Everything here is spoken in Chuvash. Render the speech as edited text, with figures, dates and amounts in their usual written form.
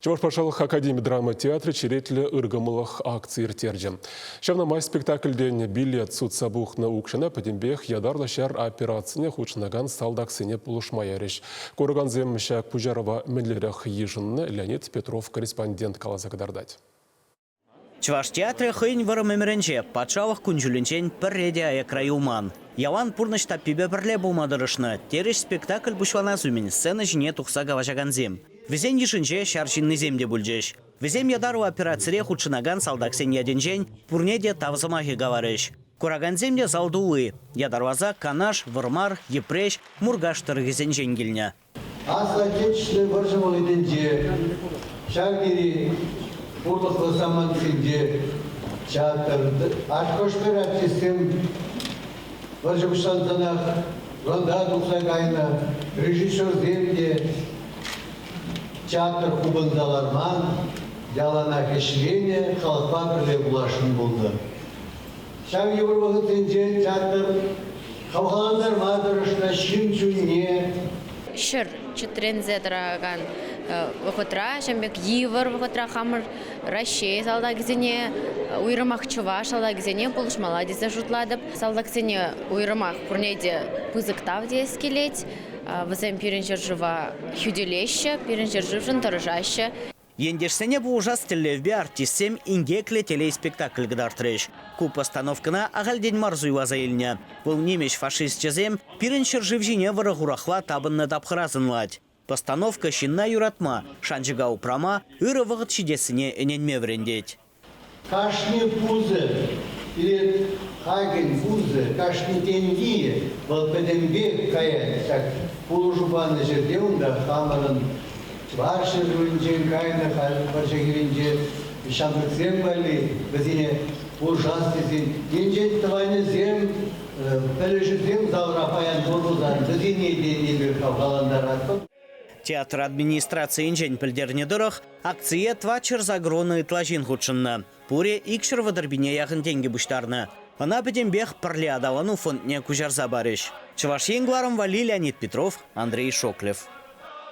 Чӑваш патшалӑх академи драма театрӗ черетлӗ ыркӑмӑллӑх акци ирттерчӗ. Ҫавна май спектакльтен билет сутса пухнӑ укҫана пӗтӗмпех ятарлӑ ҫар операцине хутшӑнакан салтаксене пулӑшма ярӗҫ. Куракансем ҫак пуҫарӑва мӗнлерех йышӑннӑ Леонид Петров корреспондент каласа кӑтартать. Чӑваш театрӗ хӑйӗн вӑрӑм ӗмӗрӗнче патшалӑх кун-ҫулӗнчен пӗрре те аякра юлман. Ялан пурнӑҫ таппипе пӗрле пулма тӑрӑшнӑ, терӗҫ спектакль пуҫланас умӗн сцена ҫине тухса калаҫакансем. Вӗсен йышӗнче ҫар ҫыннисем те пулчӗҫ. Вӗсем ятарлӑ операцире хутшӑнакан салтаксен ятӗнчен пурне те тав сӑмахӗ каларӗҫ. Куракансем те зал тулли. Ятарласа Канаш, Вӑрмар, Йӗпреҫ, Муркаш тӑрӑхӗсенчен килнӗ. Аслӑ Отечественнӑй вӑрҫӑ вӑхӑтӗнче ҫав тери пурлӑхлӑ самантсенче театр, хӑш-пӗр артистсем вӑрҫӑ пуҫлансанах фронта тухса кайнӑ, режиссерсем те театр хупӑнса ларман, яланах ӗҫленӗ, халӑхпа пӗрле пуласшӑн пулнӑ. Ҫав йывӑр вӑхӑтсенче театр хавхалантарма тӑрӑшнӑ ҫын чунне. Ҫӗр чӗтренсе тӑракан вӑхӑтра, ҫавӑн пек йывӑр вӑхӑтра хамӑр Раҫҫей салтакӗсене, уйрӑмах чӑваш салтакӗсене пулӑшмалла тесе шутлатӑп. Салтаксене уйрӑмах пурне те пысӑк тав теес килет. Вӗсем пирӗн ҫӗршыва хӳтӗлеҫҫӗ, пирӗн ҫӗршывшӑн тӑрӑшаҫҫӗ. Ентешсене пулӑшас тӗллевпе артистсем «Инкеклӗ телей» спектакль кӑтартрӗҫ. Ку постановкӑна ахальтен мар суйласа илнӗ. Вӑл нимӗҫ фашисчӗсем пирӗн ҫӗршыв ҫине вӑрӑ-хурахла тапӑннӑ тапхӑра сӑнлать. Постановка ҫынна юратма, шанчӑка упрама, ырӑ вӑхӑт ҫитессине ӗненме вӗрентет. Кашни пусӑ, пире хакӗн пусӑ, кашни тенки вӑл пӗтӗмпех каять ҫак пулӑшу панӑ ҫӗрте унта хамӑрӑн Чӑваш ҫӗршывӗнчен кайнӑ халь вӑрҫӑ хирӗнче ҫамрӑксем валли вӗсене пулӑшас тесен енчен тӑванӗсем, пӗлӗшӗсем залра паян пур пулсан вӗсене те эпир хавхалантаратпӑр. Театр администрацийӗнчен пӗлтернӗ тӑрӑх, акцие тӑватҫӗр сакӑрвунӑ ытла ҫын хутшӑннӑ. Пурӗ 230 пине яхӑн тенкӗ пуҫтарнӑ. Ӑна пӗтӗмпех Пӗрле аталану фондне куҫарса парӗҫ. Чӑваш Ен кӑларӑм валли Леонид Петров, Андрей Шоклев.